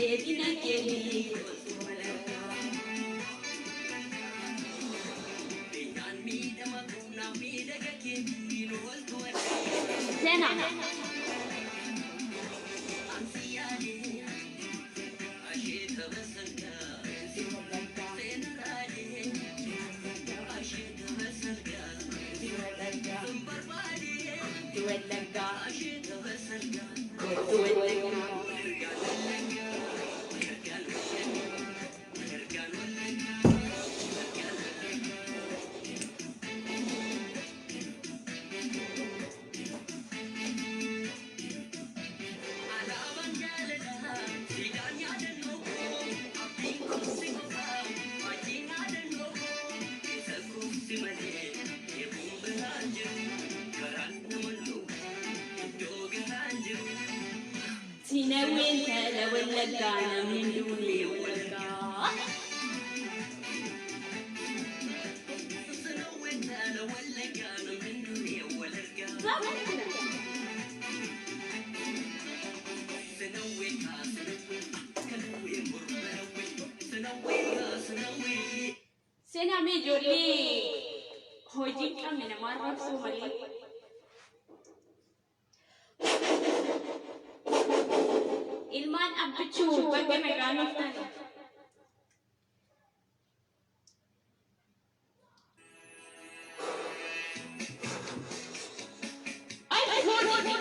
Bareedina keetii osoo argaa. Seenaa. Wallaggaa. Wallaggaa. Sinawween tala Wallaggaa namni hin duune Wallaggaa. Seenaa mee ijoollee hojii hin qabne nama arrabsuu malee. Ilmaan abbichuu baga nagaan dhuftan. Ay, fuudhi!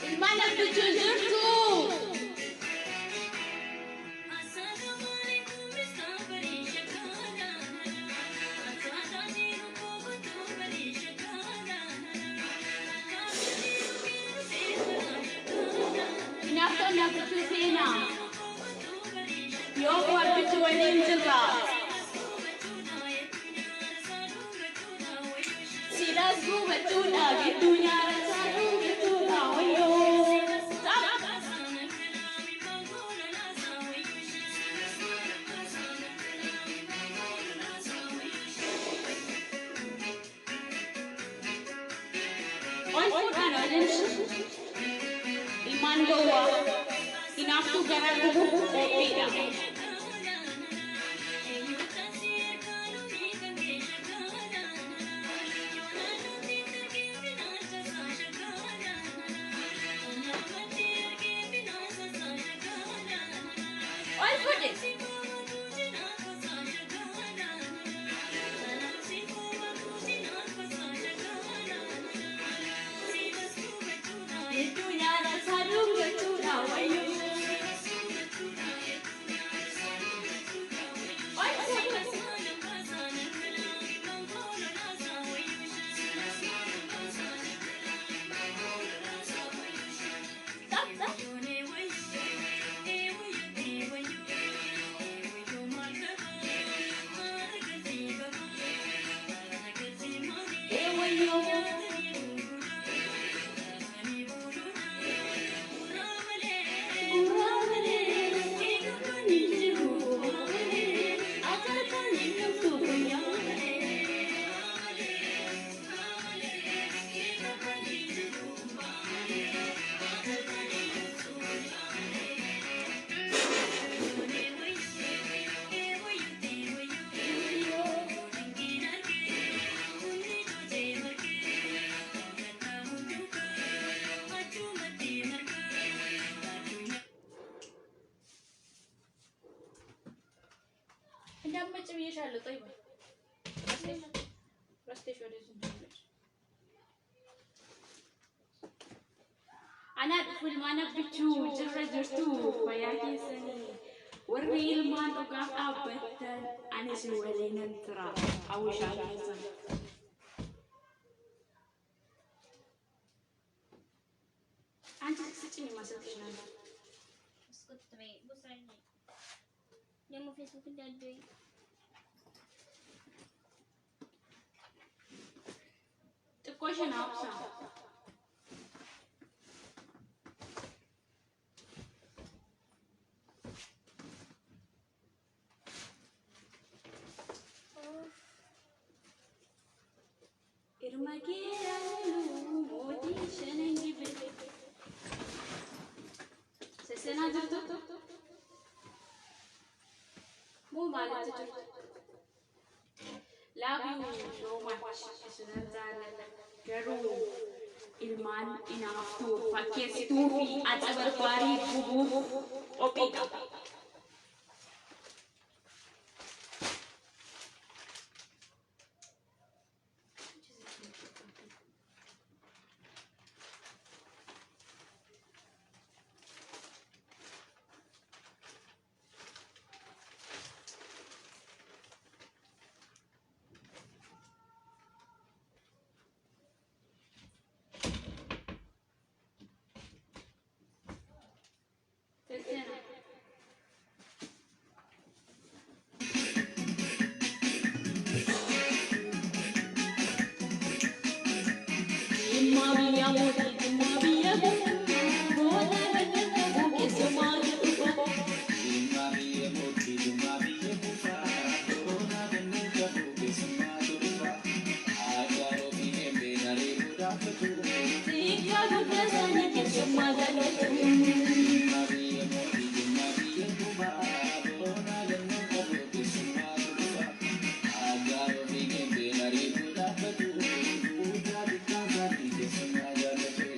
Ilmaan abbichuu jirtu. Hinaaftoonni abbichuu seenaa. Yoo abbichuu waliin jirra. Silaas gubachuudha gidduu nyaata dhugachuudha wayyoo. Ol fuudhaan waliin ilmaan gowwaa hinaaftuu garaa gubu qophiidha. Ol fuudhe. Gidduu nyaata isaa dhugachuudha wayyoo. Ol fuudhe. Tap, tap. Ee wayyoo. Guraa malee eegamaan hin jiru malee akaakaan hin dhuftu guyyaa malee. እንዳትመጭ ብዬሻለሁ። ጠይባ ረስተሽ ወደዚህ እንዳትመጭ። Ana dhufu ilmaan abbichuu jirra jirtu fayyaa keessanii warri ilmaan dhugaaf dhaabbattan ani isin waliinan tura hawwishaa keessan. አንቺ ስጭኝ ማሰጥሽ ነው። ብስኩት ትበይ ጉስረኝ ደግሞ ፌስቡክ እንዳትደውይ። ጥቆሽን አብሳ awwaalatti jirtu. Love you so much. Isinan jaalladha. Garuu ilmaan inaaftuu, fakkeessituu fi acabarbarii gubuuf qophiidha. Sesena. Jimmaa biyya mootii, jimmaa biyya goota ganna qabu keessumaa dhufa. Jimmaa biyya mootii, jimmaa biyya kuufaa, boonaa ganneen qabu keessummaatu dhufa. Aadaa ofii eebbee areebuu dhaabbatu. Xiqqaa guddaa isaanii keessummaa jaallatu. Jimmaa biyya mootii, jimmaa biyya kuufaa, boonaa ganneen qabu keessummaatu dhufa. Aadaa ofii eebbee areebuu dhaabbatu. Guddaa xiqqaa isaanii keessummaa jaallatu.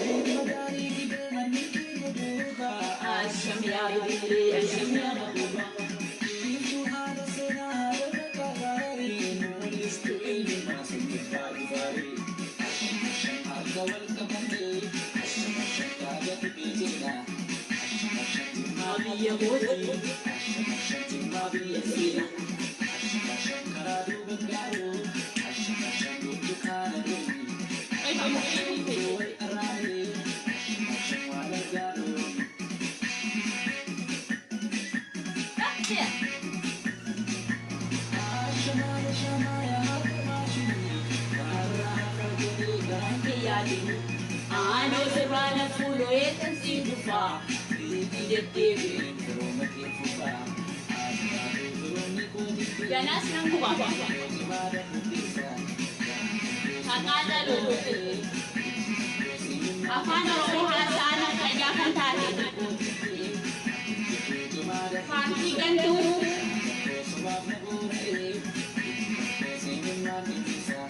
Ilma gaarii fidee manni keenya duuba. Asham yaa bilbilee, asham yaa mabuuba. Biiftuu haadha seenaa haadha maqaa gaarii mul'istu eenyummaa simbirraa dhufaarii. Harka wal qabannee yaada dhibee jenna. Jimmaa biyya mootii, Jimmaa biyya seenaa. Karaa duuba gaaruu burtukaana dhoomi. Wal arraabee waan argaaruu. Shamaaya shamaaya harka maashinii karraa harka jedhee garaan Yaadini. Aanoo sirraana fuuloo eetan sii dhufaa. Riitii deddeebiin firooma kee fufaa. Firoomni koo Ganaas nan guba. cimaadha murteessaa. Haqaa dhaloo. Afaan Oromoo haasa'aa nafxanyaa kan taate. Paartii gantuu. Sobaaf na goora'ee seenyummaan dhiisaa.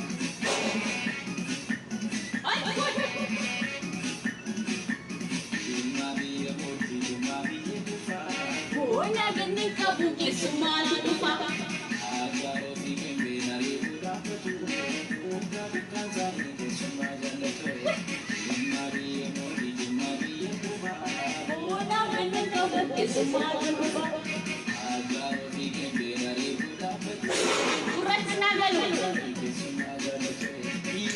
Ay, Jimmaa biyya mootii, jimmaa biyya kuufaa. Boona ganni qabu keessummaatu dhufa. Aadaa ofii qembeen areebuu dhaabbatu. Guddaa xiqqaan isaanii keessummaa jaallatu. Jimmaa biyya mootii, jimmaa biyya kuufaa. Boona ganni qabu keessummaatu dhufa. Aadaa ofii qembeen areebuu dhaabbatu. Gurratti naa galu. Keessummaa jaallatu.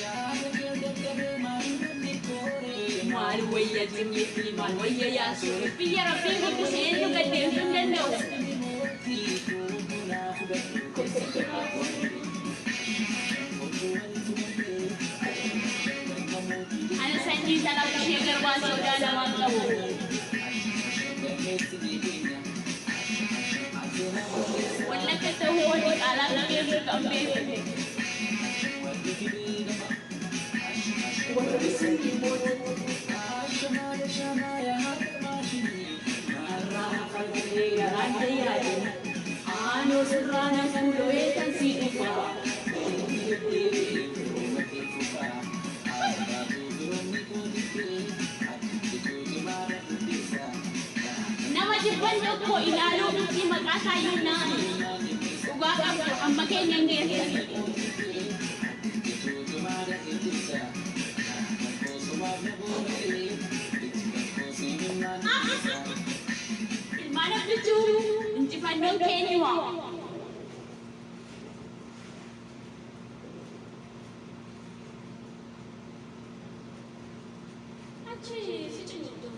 Yaada kee dadhabee maal namni kooree? Maal wayya jimmiifi maal wayya yaasuu biyya rabbiin guddise eenyu gaddeemsuu hin danda'u. Mootii kukunaa fudhadhu keessa garaa Ana sanyii talaaf ishee garbaa sodaa namaan qabu. Wallagga ta'uu hojii qaalaa qabeessu kan beeku. Warri sanyii mootii. Fargalee garaan yaadin. Aanoo sirraana fuuloo eetan sii dhufa. Nama jibban tokko ilaaluu miti maqaa isaayyuu naani. Dhugaa qabdu amma keenya hin geessani. Ilmaan abbichuu injifannoon keenyuma. Achi si ciniintu.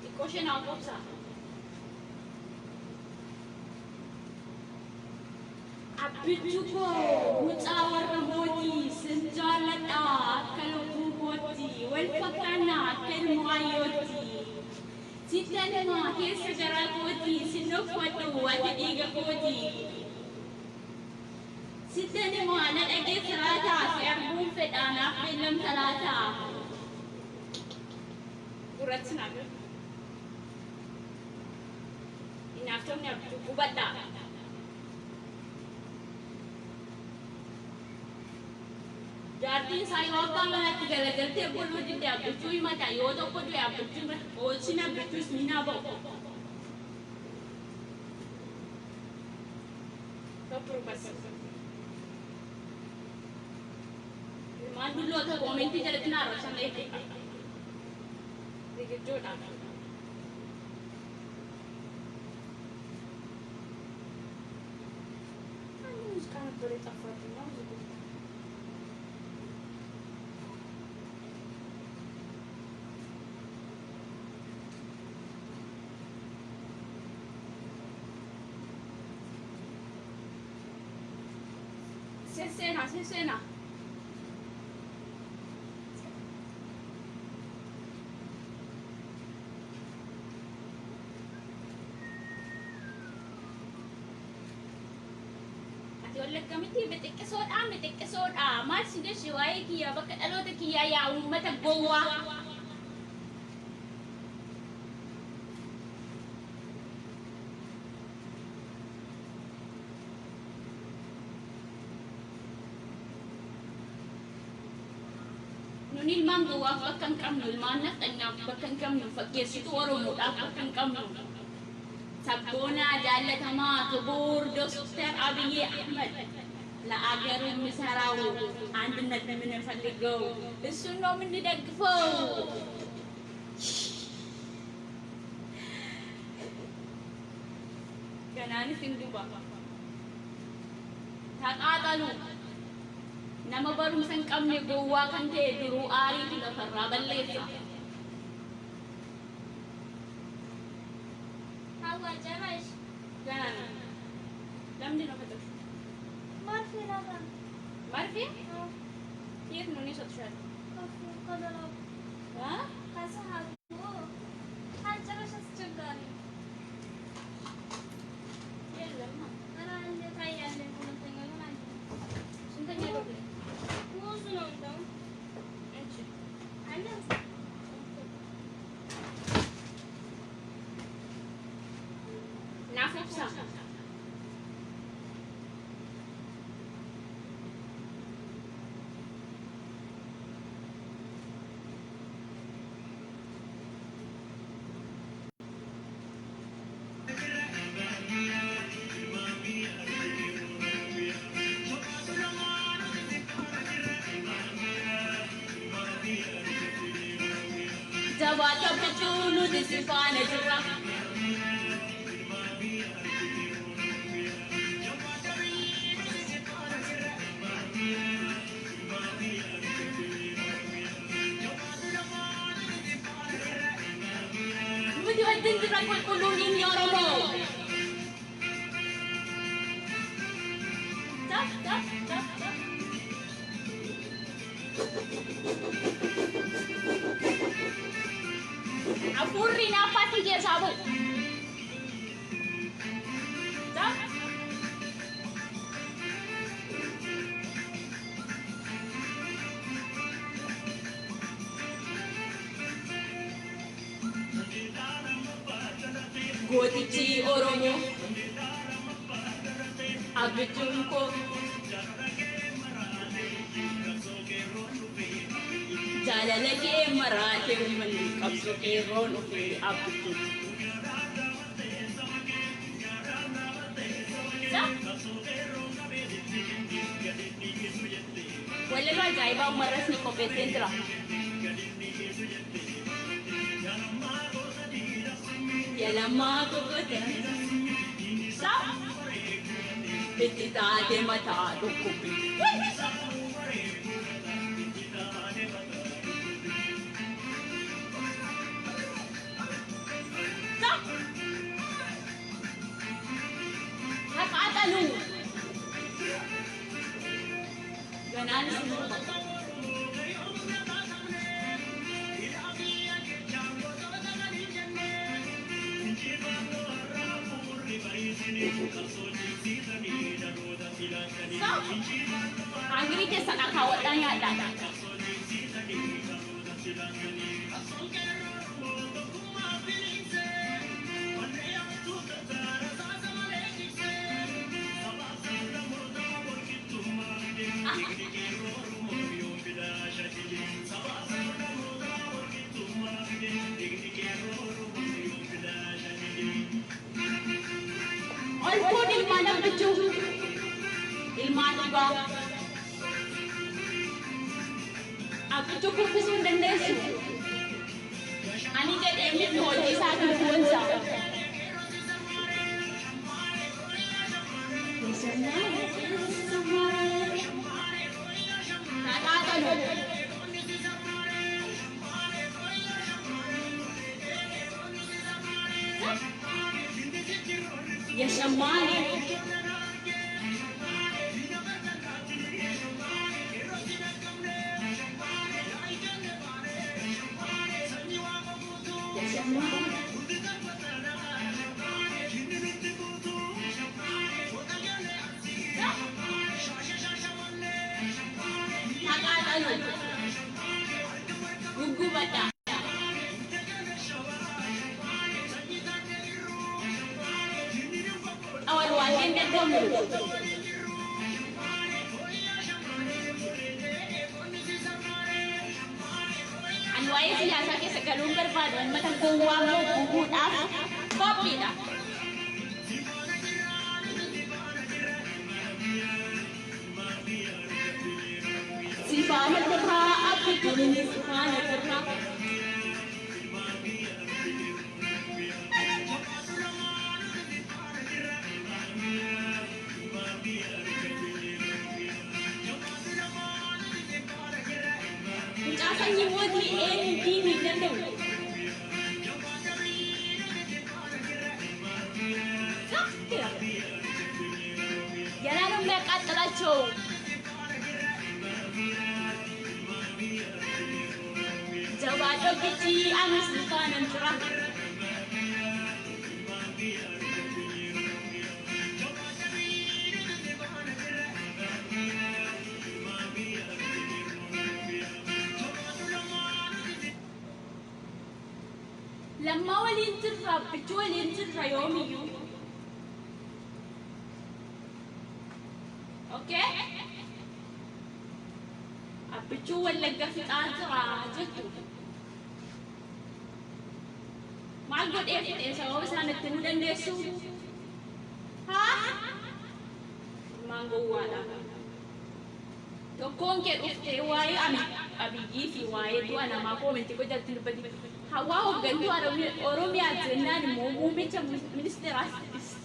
Xiqqoo ishee naa qobsa. Abbichuu koo mucaa warra mootii sin jaalladha akka lubbuu kootti wal fakkaannaa akka ilmoo ayyootti. Sittan himaa keessa garaa kooti sin uffadhu ati dhiiga kooti. Sittan himaa na dhageessa laataa si arguun fedha naaf beellamta laataa. Gurratti naa galu. Hinaaftonni abjuu gubadhaa. Jaartiin isaa yoo abbaan manatti galagaltee buluu didde abbichuu himata. Yoo tokko du'e abbichuu himata. Oolchiin abbichuus ni naa ba'u. Tokko bas. Ilmaan dulloota koomentii jalatti na arrabsan eeggadha. Rigijjoodha. አንድ ሙዚቃ ነበር የጠፋብኝ። አሁን ዝጉት። Sesena, sesena. Ati wallagga miti bixiqqisoodha bixiqqisoodha. Maal si geshi waa'ee kiyyaa bakka dhaloota kiyyaa yaa uummata gowwaa. Nuni ilmaan gowwaaf bakka hin qabnu, ilmaan nafxanyaaf bakka hin qabnu, fakkeessituu Oromoodhaaf bakka hin qabnu. Sabboonaa jaallatamaa ክቡር ዶክተር አብይ አህመድ ለአገሩ የሚሰራው አንድነት የምንፈልገው እሱን ነው የምንደግፈው። Ganaanis hin duba. ተቃጠሉ. Nama barumsa hin qabne gowwaa kan ta'e duruu aariitu lafarraa balleessa. ሀዋ ጨረሽ? ገና ነው። ለምንድን ነው ፈጠርሽው? መርፌ ላባ። መርፌ የት ነው? እኔ እሰጥሻለሁ። ከዶላቡ እ? ከሰዓቱ ካልጨረሽ አስቸጋሪ። የለም። ኧረ እንደ ታያለ ሁለተኛው ይሆን አንድ ስንተኛ ዶክተር? ብዙ ነው እንደውም። አንቺ አለ። ናፈብሳ Jabaata bichuu nuti si faana jirra. Nuti wajjin jirra qulqulluun inni Oromoo. Tap tap tap tap. Hafuurri naaffaatti keessaa bu'u. Tap. Gootichi Oromoo abbichuun koo jaalala kee maraatee uummanni qabsoo qeerroon dhufe abbichuun. Walaloo ajaa'ibaa uummarras ni qopheesseen jira. Yalamaa gogote. Sa? Itti taatee mataa dhukkubbi. Sa? ተቃጠሉ. Ganaanis hin dhufa. So, hangirii keessa kaawwadhaa nyaadhaa. Ol fuudhi ilmaan abbichuu. Ilmaan dhugaa. Abbichuu kuffisuu hin dandeessu. Ani jedhee miti hojii isaatiin boonsa. Taqaaxalu. Yashammaane. Yashammaane. Taqaaxalu. Guggubadha. Awwalwaalleen dadhabnu. Ani waa'ee siyaasaa keessa galuun barbaadu uummata gowwaa immoo gubuudhaaf qophiidha. Si faana jirraa abbichuun si faana jirraa. Mucaa sanyii mootii eenyu diinuu hin danda'u. ገና ነው የሚያቃጥላቸው። Jabaa tokkichi anis faanan jira. Lammaa waliin jirra, abbichuu waliin jirra yoomiyyuu. Okay? Abbichuu Wallagga fixaa jira jettu. Maal godhee fixee sababa isaan itti himuu dandeessu? Haa? Ilmaan gowwaadha. Tokkoon kee dhuftee waa'ee Abiyyii fi waa'ee du'a namaa comment godhatti dubbatti. Hawaa hooggantuu Oromiyaa jennaan immoo muummicha ministeeraa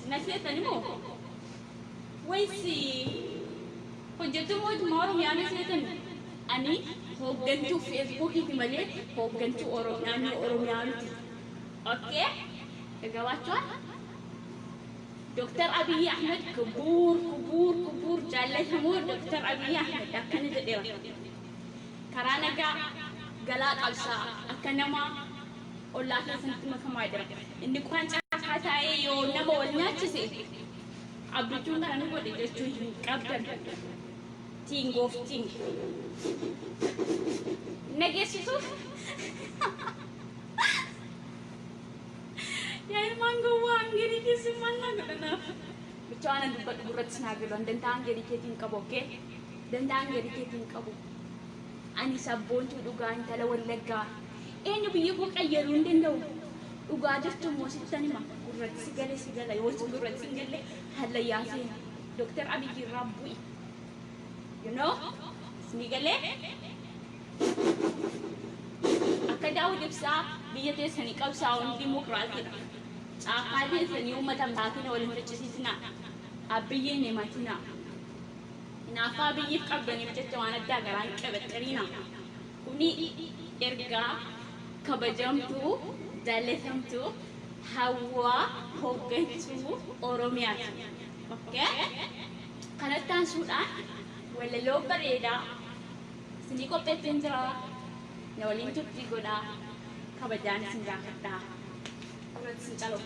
na seetan immoo wayis hojjettuu mootummaa Oromiyaa na seetan. Ani hooggantuu Feesbuukiiti malee hooggantuu naannoo Oromiyaa miti. Okay? ይገባችኋል? Dooktar Abiyyi Ahmed ክቡር ክቡር ክቡር jaallatamoo Dooktar Abiyyi Ahmed akkana jedheera. Karaa nagaa galaa qabsaa akka nama ollaa keessatti makamaa jira. Inni kun caakaa taa'ee yoo nama wal nyaachise abbichuun kana nu godhe jechuu hin qabdan. Tiingoof tiing. Nageessisuuf. Yaa ilmaan gowwaa hangarii keessi maal naa godhanaaf? Bicha waan dubbadhu gurratti sinaa galu dantaa hangarii keetiin qabu, okay? Dantaa hangarii keetiin qabu. Ani sabboontuu dhugaa intala Wallaggaa. Eenyu biyya koo qayyaruu hin danda'u. Dhugaa jirtu immoo sittan hima. Gurratti si gale si gala yoo si gurratti si hin galle hallayyaa seena. Dooktar Abiyyi irraa bu'i. You know? Isinii galee? Akka Daawud Ibsaa biyya teessanii qabsaa'uun dimokiraasiidha. Caakkaa teessanii uummata taatina waliin ficcisiisinaa. Abbiyyiin himatinaa. Hinaaffaa biyyiif qabdaniif jecha waan addaa garaan qabaxxiriina. Kuni ergaa kabajamtuu jaallatamtuu hawwaa hooggantuu Oromiyaati. Okay? Kanatti aansuudhaan walaloo bareedaa isinii qopheesseen jira. Na waliin turtii godhaa. Kabajaan isin gaafadhaa. Irratti isin caloo.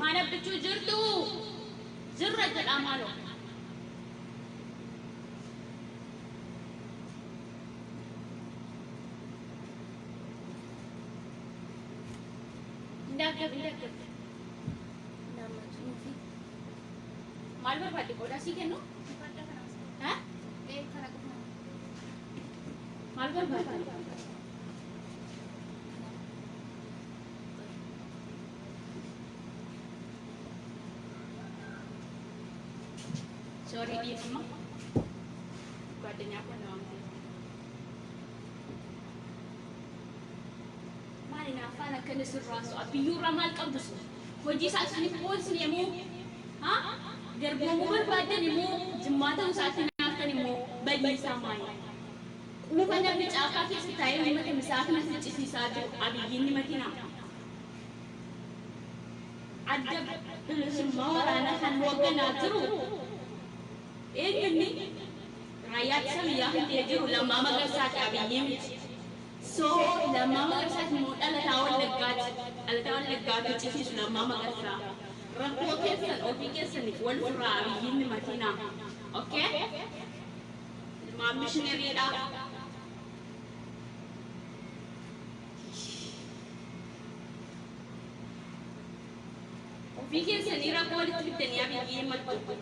Ilmaan abbichuu jirtu? Jirra jedhaa maaloo. Indaagab indaagab. Maal barbaadde qodaa sii kennu? Ha? Maal barbaadde? Sorry dhiifama. ጓደኛ እኮ ነው አምቴ። Maali naaffaan akkana sirraasu abbiyyuurraa maal qabdu sun? Hojii isaa isiniif boonsin yemmuu ha? Garboomuu barbaaddan immoo jimmaa ta'uu isaatti naaftan immoo bal'iisaa maali? Quufa namni caakkaa keessa taa'ee uummata misaafina ficcisiisaa jiru abiyyiin ni matina. Adda bilisummaa waraanaa kan hoogganaa jiru eenyunni raayyaa ittisa biyyaa kan ta'ee jiru Lammaa Magarsaati abiyyii miti. So Lammaa Magarsaati immoo dhalataa Wallaggaati. Dhalataa Wallaggaatu cisiisu Lammaa Magarsaa. Rakkoo keessan ofii keessaniif wal furaa abiyyiin ni matina. Okay? Ilmaan mishinariidha. Ofii keessanii rakkoo walitti fiddanii abiyyii himattu.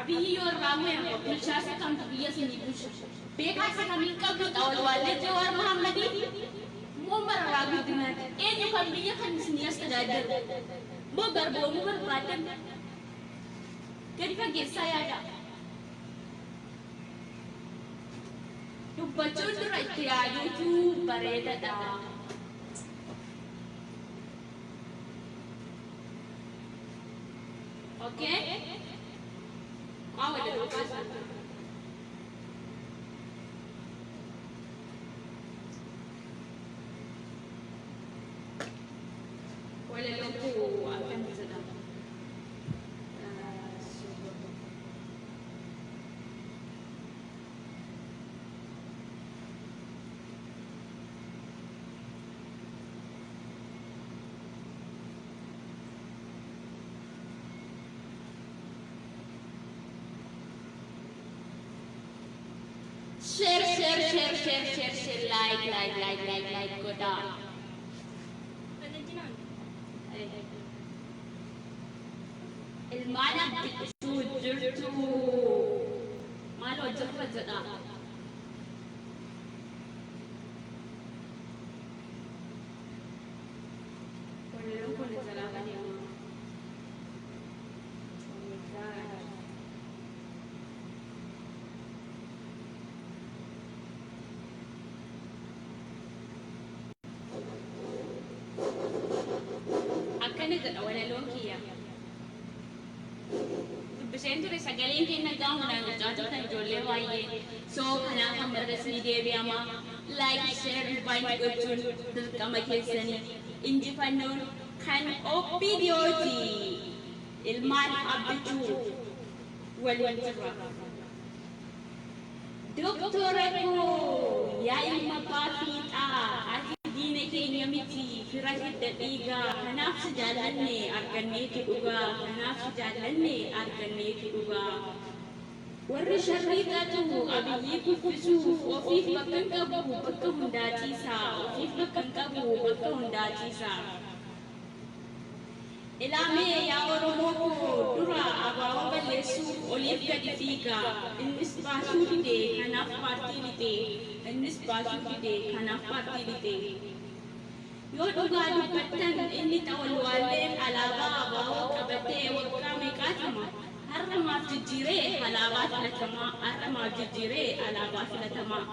Abiyyi yoo irraa mo'ame bulchaa isa kamtu biyya isinii bulcha? Beekaa isa kamiin qabdu xawalwaallee Jawaar Mahammadii moo Mararaa Guddinaati? Eenyu kan biyya kan isinii as tajaajilu? Moo garboomuu barbaaddan? Gadi fageessaa yaada. Dubbachuun dura itti yaaduutu bareedadha. Okay? Waa walaloo kaasaa. Walaloon koo akkam jedhama? Share, share, share, share, share, share, like, like, like, like, like godhaa. Ilmaan abbichuu jirtu. Maaloo jirra jedhaa. Walaloon kun jalaa baneema. Oh my God. Akkana jedha walaloon kiyya. Dubbiseen ture sagaleen keenya gaamuudhaan jechaa jirtan ijoollee baay'ee. So kanaaf amma irras ni deebi'ama. Like, share, invite gochuun dirqama keessanii. Injifannoon kan OPDOti. Ilmaan abbichuu waliin jirra. Doktora koo yaa ilma abbaa fiixaa ati diina keenya miti fira hidda dhiigaa kanaaf si jaallanne arganneetu dhugaa kanaaf si jaallanne arganneetu dhugaa. Warri sharrii xaxu abiyyii kuffisuuf ofiif bakka hin qabu bakka hundaa ciisa ofiif bakka hin qabu bakka hundaa ciisa. Ilaamee yaa Oromoo koo dura abaaboo balleessuuf oliif gadi fiiga innis baasuu dide kanaaf paartii lixe innis baasuu dide kanaaf paartii lixe. Yoo dhugaa dubbattan inni xawalwaalleen alaabaa abaaboo qabatee waggaa meeqaatama har'a maaf jijjiiree alaabaa filatamaa har'a maaf jijjiiree alaabaa filatamaa.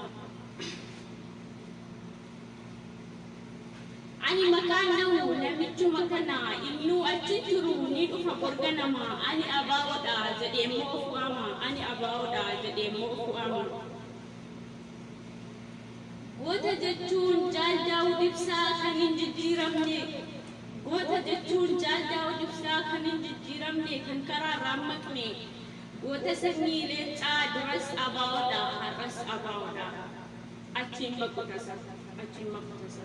Ani maqaan dha'u namichuma kana innuu achi turu ni dhufa borga nama ani abaa'oodha jedhee immoo of waama ani abaa'oodha jedhee immoo of waama. Goota jechuun Jaal Daawud Ibsaa kan hin jijjiiramne Goota jechuun Jaal Daawud Ibsaa kan hin jijjiiramne kan karaa irraa hin maqne goota sanyii leencaa duras abaa'oodha har'as abaa'oodha. Achiin maqu tasa achiin maqu tasa.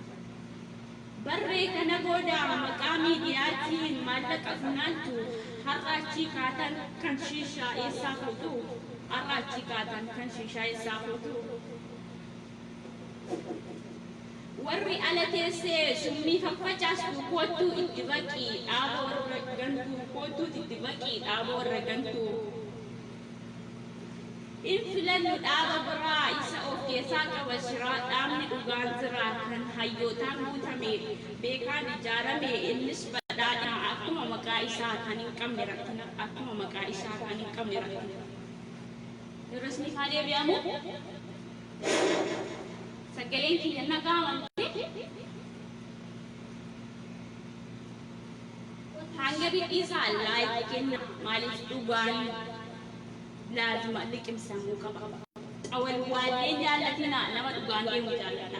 Barree kana booda maqaa miidiyaatiin maallaqa funaantu har'a achii kaatan kan shiishaa eessaa fuutu? Har'a achii kaatan kan shiishaa eessaa fuutu? Warri ala teessee summii faffacaastu koottuu itti baqii dhaaba warra gantuu, koottuu itti baqii dhaaba warra gantuu. Hin filannu dhaaba biraa isa of keessaa qaba shiraa, dhaabni dhugaan jira kan hayyootaan guutame beekaan ijaarame, innis badhaadhina akkuma maqaa isaa kan hin qabne rakkina, akkuma maqaa isaa kan hin qabne rakkina. Yeroo isiniif haa deebi'amu. Sagaleen kiyya nagaa miti. Hanga bidhiisaa like kenna, maaliif dhugaan laazima liqimsamuu qaba. Xawalwaallee jaallatina, nama dhugaan deemu jaalladha.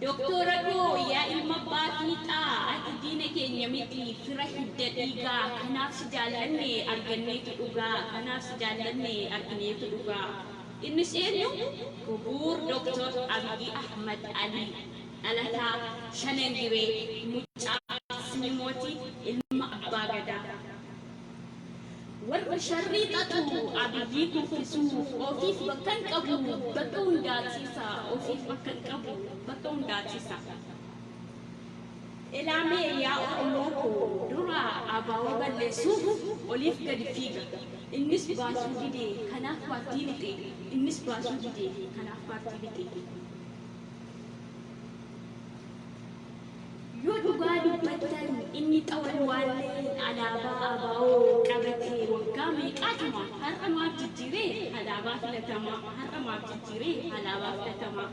Doktora koo, yaa ilma abbaa fiixaa, ati diina keenya miti, fira hidda dhiigaa, kanaaf si jaallanne arganneetu dhugaa, kanaaf si jaallanne argineetu dhugaa. Innis eenyu? Kubuur Doktor Abiyyi Ahmad Ali, dhalataa Shanan Gibee, mucaa Sinimootii, ilma abbaa gadaa. Warri sharrii xaxu Abiyyii kuffisuuf ofiif bakka hin qabu bakka hundaa ciisa, ofiif bakka hin qabu bakka hundaa ciisa. Elaamee yaa Oromoo koo, dura abaa'oo balleessuuf oliif gadi fiiga. Innis baasuu didee kanaaf paartii lixe, innis baasuu didee kanaaf paartii lixe. Yoo dhugaa dubbattan inni xawalwaalleen alaabaa ABO qabatee waggaa meeqaatama, har'a maaf jijjiiree alaabaa filatamaa, har'a maaf jijjiiree alaabaa filatamaa.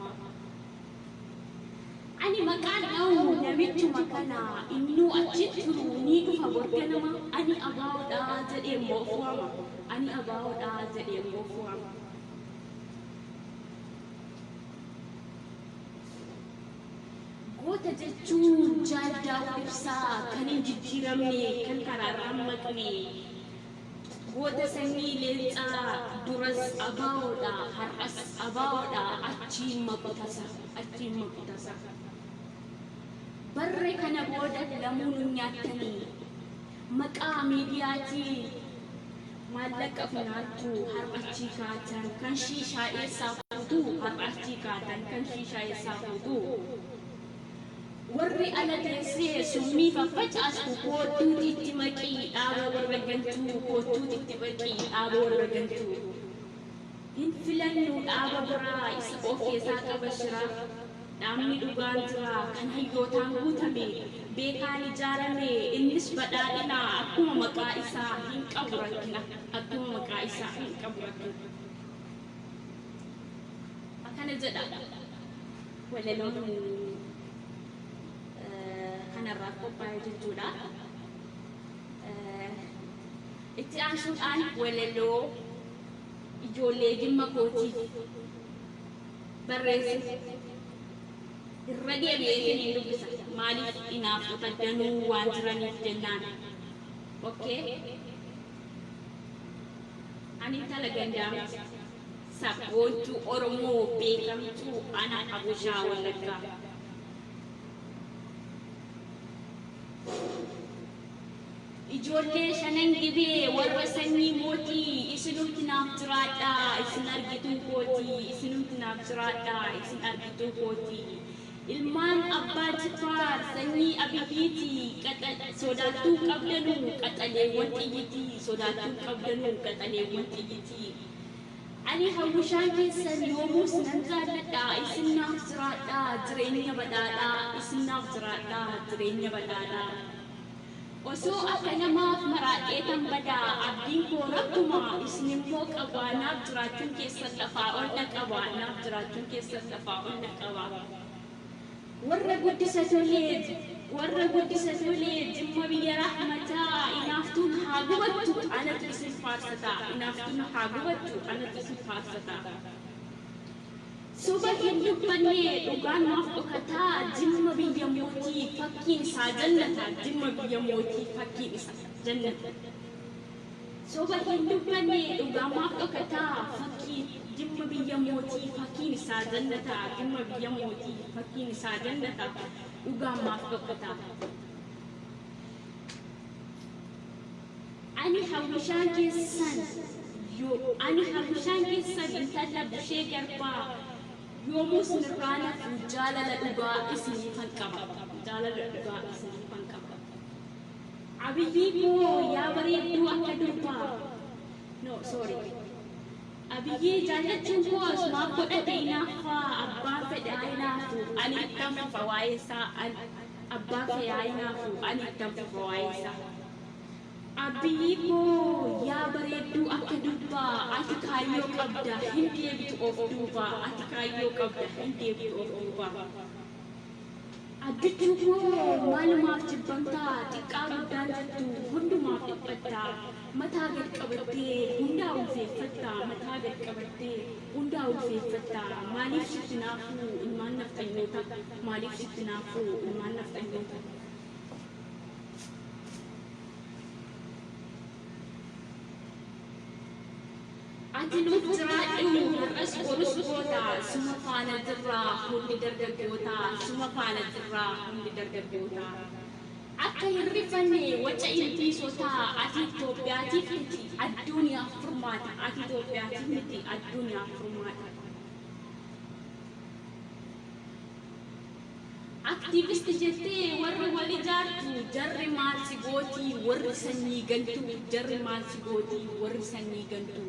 Ani maqaan dha'u namichuma kana, innuu achi turu ni dhufa bor ganama, ani ABOdha jedhee immoo of waama, ani ABOdha jedhee immoo of waama. Goota jechuun Jaal Daawud Ibsaa kan hin jijjiiramne, kan karaarraa hin maqne. Goota sanyii leencaa, duras ABOdha, har'as ABOdha, achiin maqu tasa, achiin maqu tasa. Barre kana booda lamuu nun nyaattanii, maqaa miidiyaatiin maallaqa funaantu har'a achii kaatan kan shiishaa eessaa fuutu, har'a achii kaatan kan shiishaa eessaa fuutu. Warri ala teessee summii faffacaastu koottuuti itti maqii dhaaba warra gantuu, koottuuti itti baqii dhaaba warra gantuu. Hin filannu dhaaba biraa isa of keessaa qaba shiraa. Dhaabni dhugaan jira kan hayyootaan guutame beekaan ijaarame, innis badhaadhina akkuma maqaa isaa hin qabu rakkina, akkuma maqaa isaa hin qabu rakkina. Akkana jedha walaloon kanarraaf qophaa'e jechuudha. Itti aansuudhaan walaloo ijoollee Jimma kootiif barreesse irra deebi'ee isiniin dubbisa. Maaliif inaaftota danuu waan jiraniif jennaan. Okay. Ani intala gandaa miti. Sabboontuu Oromoo beekamtuu ana Abushaa Wallaggaa. Ijoollee Shanan Gibee, warra sanyii mootii, isinumti naaf jiraadhaa isin argituu kootii, isinumti naaf jiraadhaa isin argituu kootii. Ilmaan abbaa Jifaar sanyii Abiyyiiti, sodaattuu qabdanuu qaxaleewwan xiyyitii, sodaattuu qabdanuu qaxaleewwan xiyyitii. Ani hawwishaan keessan yoomuus nan jaalladha, isin naaf jiraadhaa jireenya badhaadhaa, isin naaf jiraadhaa jireenya badhaadhaa. Osoo akka namaaf maraadheetan badaa, abdiin koo rabbuma isin immoo qabaa, naaf jiraachuun keessan lafaa ol na qaba, naaf jiraachuun keessan lafaa ol na qaba. Warra guddisa tolee, warra guddisa tolee, Jimma biyya rahmataa, inaaftuun haa gubattu anatu isin faarsataa, inaaftuun haa gubattu anatu isin faarsataa. Soba hin dubbanne dhugaan maaf dhokataa, Jimma biyya mootii fakkiin isaa jannata, Jimma biyya mootii fakkiin isaa jannata. Soba hin dubbanne dhugaan maaf dhokataa, fakkii Jimma biyya mootii fakkiin isaa jannata, Jimma biyya mootii fakkiin isaa jannata. Dhugaan maaf dhokata? Ani hawwishaan keessan yoo ani hawwishaan keessan intala Bushee Garbaa, yoomuu isinirraa nafu, jaalala dhugaa isiniifan qaba. Jaalala dhugaa isiniifan qaba. Abiyyii koo yaa bareedduu akka durbaa. No, sorry. Abiyyii jaallachuun koos maaf godhate hinaaffaa? Abbaan fedhe haa hinaafu, ani ittan fufa waa'ee isaa. Abbaan fedhe haa hinaafu, ani ittan fufa waa'ee isaa. Abiyyii koo yaa bareedduu akka durbaa, ati kaayyoo qabda, hin deebitu of duuba. Ati kaayyoo qabda, hin deebitu of duuba. Abbichuu koo maalumaaf jibbamtaa? Xiqqaa guddaan jettu, hundumaaf dhiphattaa. Mataa gad qabattee hundaa ulfeeffattaa. Mataa gad qabattee hundaa ulfeeffattaa. Maaliif sitti naafuu ilmaan nafxanyoota? Maaliif sitti naafuu ilmaan nafxanyoota? Ati nuuf jiraadhu, har'as borus goota. Suma faana jirraa hundi dargaggoota. Suma faana jirraa hundi dargaggoota. Akka hin rifanne waca ilbiisotaa. Ati Itoophiyaatiif miti, addunyaaf furmaata. Ati Itoophiyaatiif miti, addunyaaf furmaata. Activist jettee warri wal ijaartu, jarri maal si gootii warri sanyii gantu? Jarri maal si gootii warri sanyii gantu?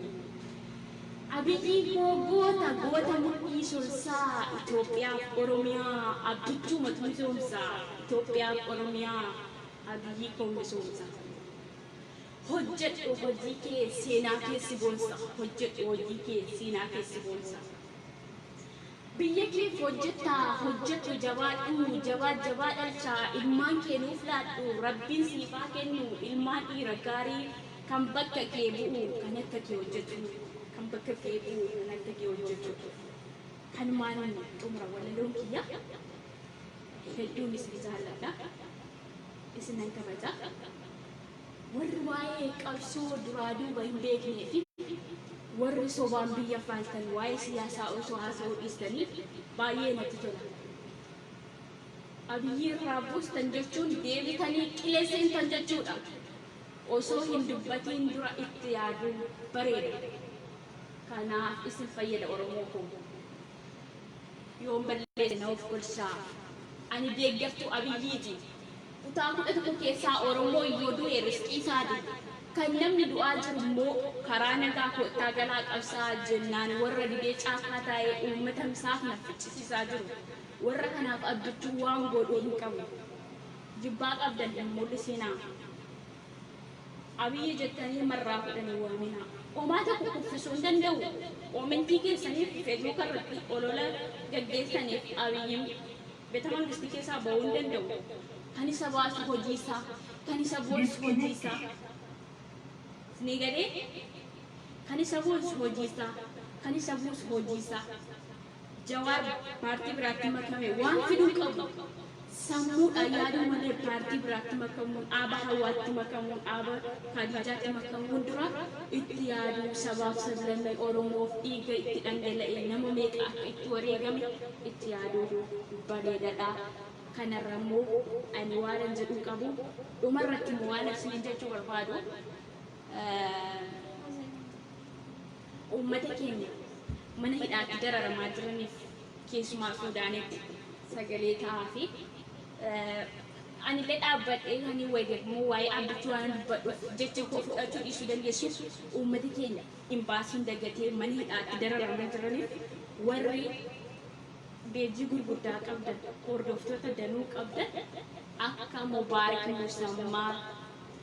Abiyyii koo goota, goota mudhii solsaa. Itoophiyaaf Oromiyaa Abbichuumatu misoomsa. Itoophiyaaf Oromiyaa Abiyyii koo misoomsa. Hojjedhu hojii kee, seenaa keessi boonsa. Hojjedhu hojii kee, seenaa keessi boonsa. Biyya keef hojjettaa, hojjedhu, jabaadhu. Jabaa jabaa dhalchaa, ilmaan kee nuuf laadhu. Rabbiin siifaa kennu ilmaan dhiira gaarii, kan bakka kee bu'u, kan akka kee hojjetu. Kan bakka kee bu'u, kan akka kee hojjetu. Kanumaan xumura walaloon kiyya. Hedduun isin jaalladha, isinan kabaja. Warri waa'ee qabsoo duraa duuba hin beeknee fi warri sobaan biyya faaltan, waa'ee siyaasaa osoo haasa'uu dhiistanii baay'ee natti tola. Abiyyi irraa buustan jechuun deebitanii qilee seentan jechuudha. Osoo hin dubbatiin dura itti yaaduun bareeda. Kanaaf isin fayyada, Oromoo koo. Yoon balleesse na of golchaa. Ani deeggartuu Abiyyiiti. Kutaa 11 keessaa Oromoo yoo du'e riskii isaati. Kan namni du'aa jiru immoo karaa nagaa koottaa galaa qabsaa jennaan warra didee caakkaa taa'ee uummata misaaf na ficcisiisaa jiru. Warra kanaaf Abbichuun waan godhu hin qabu. Jibbaa qabdan hin mul'isinaa. Abiyyi jettanii marraa 10 waaminaa. Homaa tokko kuffisuu hin danda'u. Commentii keessaniif, Facebook irratti olola gaggeessaniif Abiyyiin beeta mangistii keessaa ba'uu hin danda'u. Kan isa baasu hojii isaa, kan isa boonsu hojii isaa. Isinii galee? Kan isa boonsu hojii isaa, kan isa buusu hojii isaa. Jawaar paartii biraatti makame waan fiduu qabu. Sammuudhaan yaaduu malee paartii biraatti makamuun, dhaaba Hawaatti makamuun, dhaaba Kaadijaatti makamuun dura itti yaaduu, sabaaf sablammii Oromoof dhiiga itti dhangala'e, nama meeqa akka itti wareegame itti yaaduu bareedaadha. Kanarra immoo ani waanan jedhuu qabu, dhumarratti immoo waan isiniin jechuu barbaadu, uummata keenya mana hidhaatti dararamaa jiraniif, keessumaa Suudaanitti sagalee ta'aa fi anillee dhaabbadhee kan wayii waa'ee Abbichuu waan dubbadhuuf jecha koo fudhachuu dhiisuu dandeessu. Uummata keenya imbaasiin dagatee mana hidhaatti dararamaa jiraniif, warri beejii gurguddaa qabdan, hordoftoota danuu qabdan, akka Mubaarak Musammaa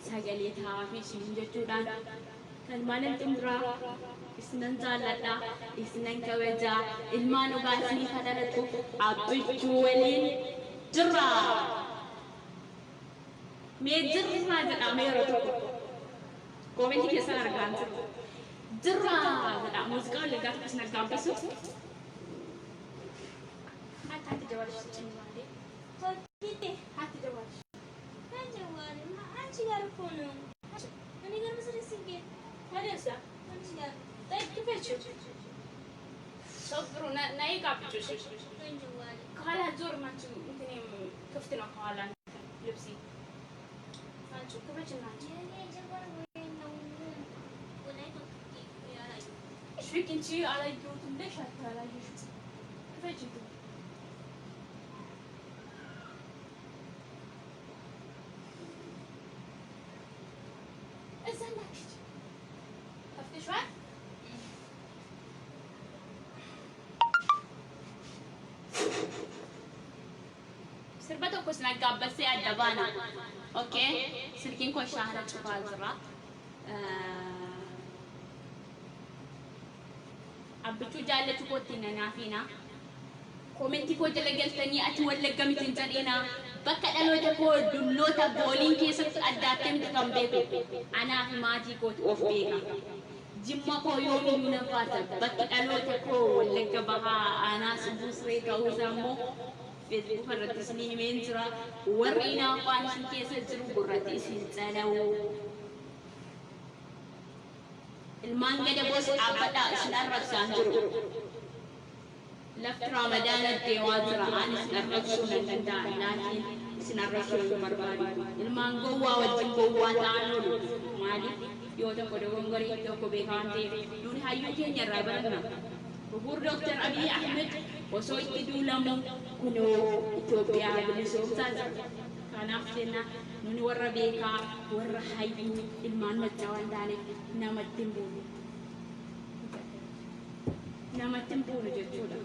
sagalee ta'aa fi isiniin jechuudhaan kan maalan xumuraa. Isinan jaalladha, isinan kabajaa. Ilmaan dhugaa isinii kadhalatu. Abbichuu waliin jirra. Mee jirraa jedhaa yeroo tokko. Commentii keessan argaan jiru. Jirraa jedhaa. Muuziqaa Wallaggaa tokko isin argaan basu. Haati jawaar cimmaadee. Tokkitti. Haati jawaar. Kan jawaar አንቺ ጋር እኮ ነው። እኔ ጋር መሰለኝ ስልኬ። ታዲያሳ? አንቺ ጋር። ክፈችው። ሶፍሩ ናይ ጋብጮሽ kan jawaar ከኋላ ዞር ናችሁ እንትኔ ክፍት ነው ከኋላ ልብሴ። አንቺ ክፈችና አንቺ። እሺ እንቺ አላየሁትም ብለሽ አታላየሽም። ክፈች። እዛ እንዳትሄጂ፣ ከፍተሽዋል። Sirba tokko isin aggaabbassee adda baana. Okay? Silkiin kun shaahana cufaa jira. Abbichuu jaallatu kootti nanaafiina. Koomentii koo jala galtanii ati Wallagga miti hin jedhina. Bakka dhaloota koo dulloota booliin keessatti addaattee miti kan beeku. Anaa fi maatii kootu of beeka. Jimma koo yoomiyyuu nan faarsa. Bakki dhaloota koo Wallagga Bahaa aanaa Sibuu Siree ta'uusaa immoo Facebook irratti isinii himeen jira. Warri hinaaffaan isin keessa jiru gurratti isin calawu. Ilmaan gadaboos dhaabbadhaa, isin arrabsaan jiru. Lafti Ramadaana deemaa jira. Ani isin arrabsuu nan danda'a. Laakiin isin arrabsuu hin barbaadu. Ilmaan gowwaa wajjin gowwaa ta'an oolu. Maaliif yoo tokko dogongoree tokko beekaa waan ta'eef, nuuni hayyuu keenya irraa baranna. Bubuur Dooktar Abiy Ahmed osoo itti duulamu kunoo Itoophiyaa bilisoomsaa jira. Kanaaf jenna, nuni warra beekaa, warra hayyuu ilmaan maccaa waan taaneef namatti hin buunu. Namatti hin buunu jechuudha.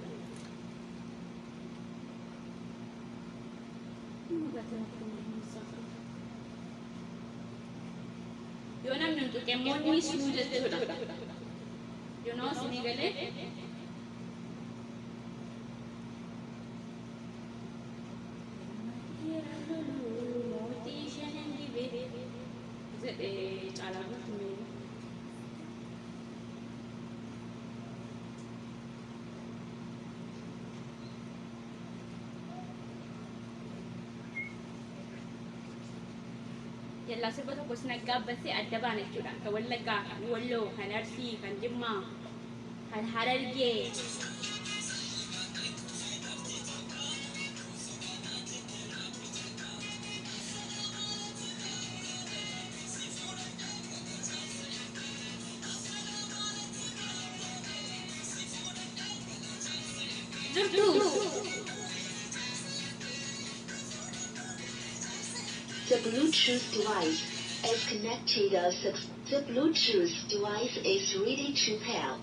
Yoo namni hin tuqe immoo ni suu jechuudha. You know, isinii galee? Mootii shanan dibee jedhe Caalaa Bultumee. Yallaa, sirba tokko isin aggaabbassee adda baana jechuudha. Kan Wallaggaa, kan Walloo, kan Arsii, kan Jimmaa, kan Harargee. Jirtu. The Bluetooth device is connected. The Bluetooth device is ready to pair.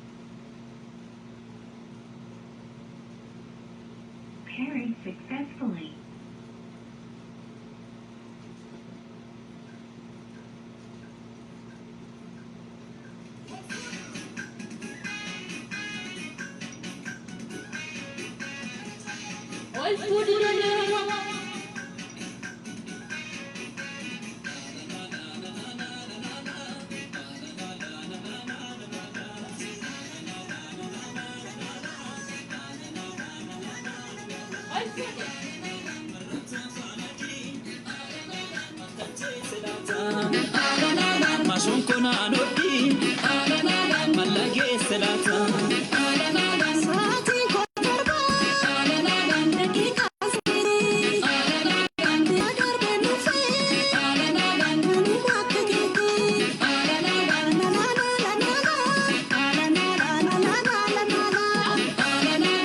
Pairing successfully. Ol fuudhi, ijoollee Oromoo. Ol fuudhi. Maashoon konaan hodhii mallagee silaata. Sa'aatiin koo 7:03, darbee dhufee anuma akka keetii. La la la la la la la la la la la la la.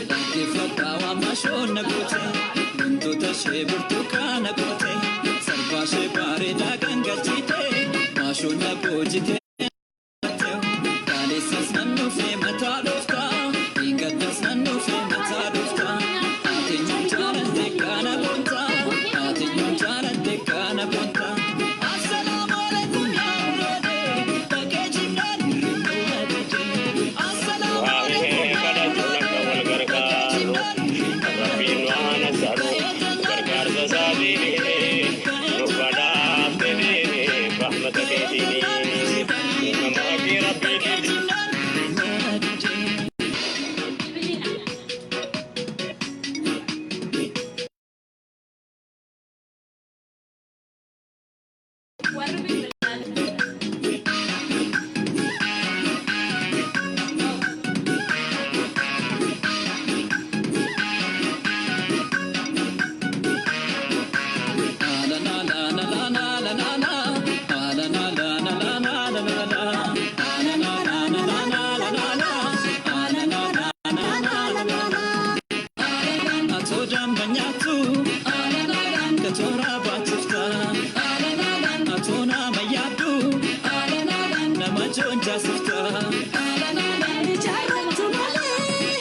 Dhaggeeffadhaa maashoon na goote, wantoota ishee burtukaana goote, sarbaa ishee bareedaa gangalchite, maashoon na boojite. Kaaleessas nan dhufee mataa dhufta, dhiigaddas nan dhufee mataa dhufta. Ati jaalladhe kana boonta, ati jaalladhe kana boonta. Assalaamu alaikum yaa muraade, dhaqee jinnaan hir'inuu na dide. Assalaamu alaikum yaa muraade, dhaqee jinnaan hir'inuu na dide. Rahmata keetiin nama kee Rabbiitiin. Warri bilbilaa. Ijaarratu malee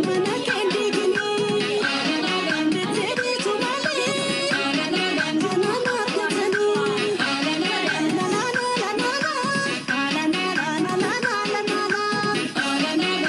mana kee diiganii deddeebiitu malee kanaan argatanii la la la la la la la la la la la.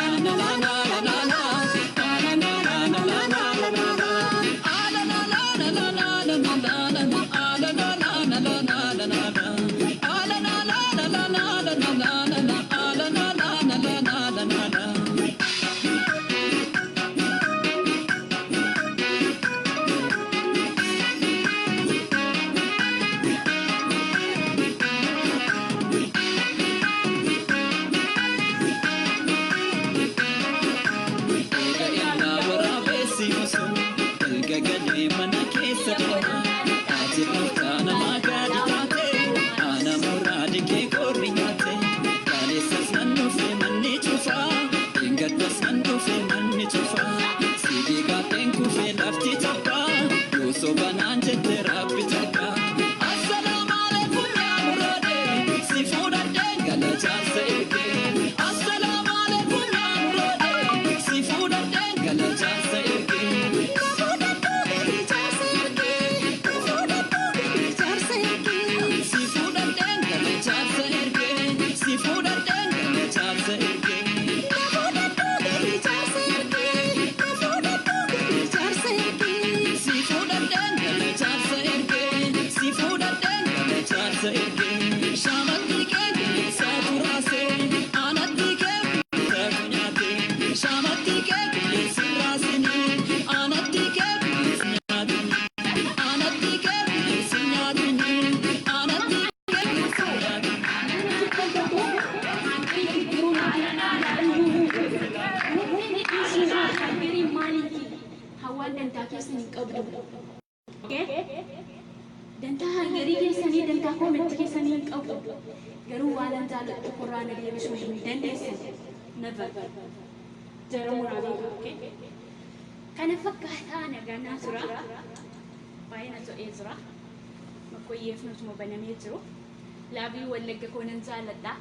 Hangarii maaliiti? Hawaan dantaa keessan hin qabdu. Dantaa hangarii keessanii, dantaa comment keessanii hin qabu. Garuu waan an jaalladhu tokkorraa na deebisuu hin dandeessan. Never. Jara muraa beekaa. Kana fakkaataa nagaa tura. Baay'ee na to'ee jira. Makkoyyeef nutuma banamee jiru. Laabii Wallagga koo nan jaalladha.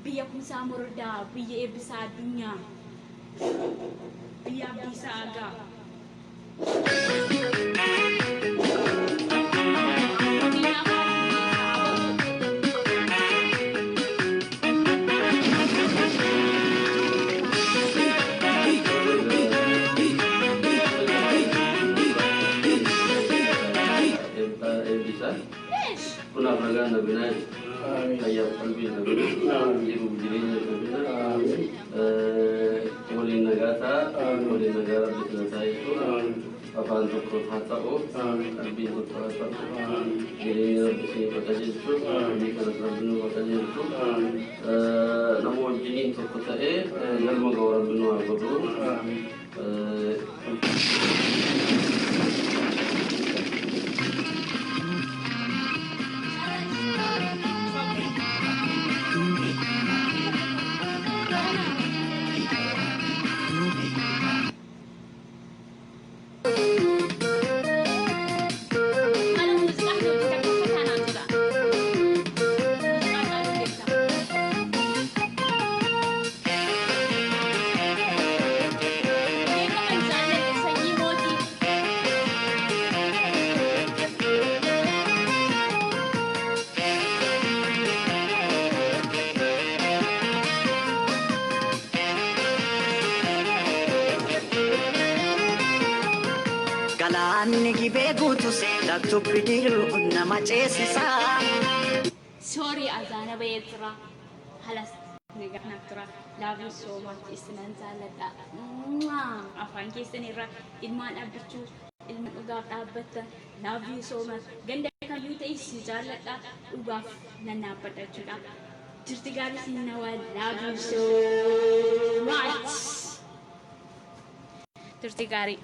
Biyya Kumsaa Morodaa, biyya Eebbisaa Addunyaa, biyya Abdiisaa Agaa. Biyya Afaan Biyya. Eebbisa. Kunaaf nagaan nabinaa, fayyaaf qalbii nabinaa, jiruuf jireenya nabinaa, waliin nagaa ta'a, waliin nagaa Rabbi na taasisu, afaan tokko haa ta'u, qalbiin tokko haa ta'u, jireenya Rabbi isin qajeelchu, biyya kanas Rabbi nu qajeelchu, nama wajjiniin tokko ta'ee galma ga'u Rabbi nu haa godhu. Maal muuziqaa kan hojjetan uffataa naan jedha. Muuziqaa caaluu beektaa. Beekaman jaalladhe sanyii mootii. Galaanni gibee guutus lagtu bidiruu nama ceesisa. Sorry, azaana bahee jira. Halas naaf tura. Love you so much. Isinan jaalladha. Afaan keessan irraa ilmaan dhaabbachuu, ilma dhugaaf dhaabbattan. Love you so much. Ganda kamiyyuu ta'e si jaalladha. Dhugaaf nan dhaabbadha jechuudha. Jirti gaarii siin nawaa. Love you so much. Turtii gaarii.